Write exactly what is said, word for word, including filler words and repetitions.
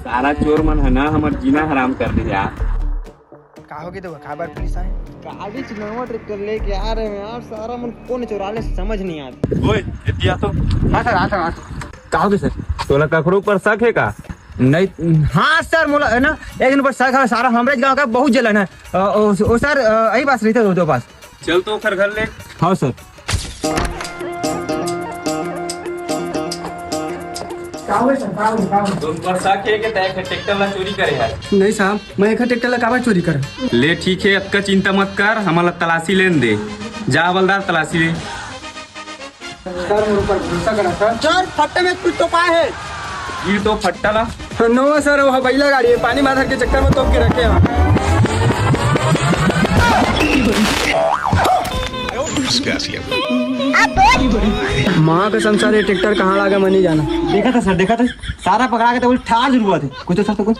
सारा चोर मन ह ना हमर जीना हराम कर दे यार। का होगे तो काबर पुलिस आए? गाड़ी च नवा ट्रैक्टर लेके आ रहे हैं यार, सारा मन कोन चोरा ले समझ नहीं आता। ओए, एती आ तो। हाँ सर, हाँ सर, हाँ सर। का होगे सर? तोला कखरो ऊपर शक हे का? नहीं, हाँ सर, मोला है ना, एक दिन ऊपर शक है, सारा हमरे गांव का बहुत जलन है। अ, ओ, ओ सर, अ, यही पास रहते हो दो पास। चल तो ओखर घर ले। हाँ सर। का होगे सर, का होगे, का होगे? तोर ऊपर शक हे कि तैं एखर ट्रैक्टर ला चोरी करे हस? नहीं साहब, मैं एखर ट्रैक्टर ला काबर चोरी करंव? ले ठीक हे, अतका चिंता मत कर, हमन ला तलाशी लेन दे। जा हवलदार, तलाशी ले। सर, मोर ऊपर भरोसा करा सर। सर, फट्टे में कुछ तो पाए हे। ये तो फट्टा ला। नो सर, वो बइला गाड़ी हे, पानी मा धर के चक्कर में तोप के रखे हे। माँ कसम सर, ये ट्रैक्टर कहाँ लागे, मैं नहीं जाना। देखा था सर, देखा था, सारा पकड़ा के तो उल्टा जुड़वा थे। कुछ तो सर, तो कुछ।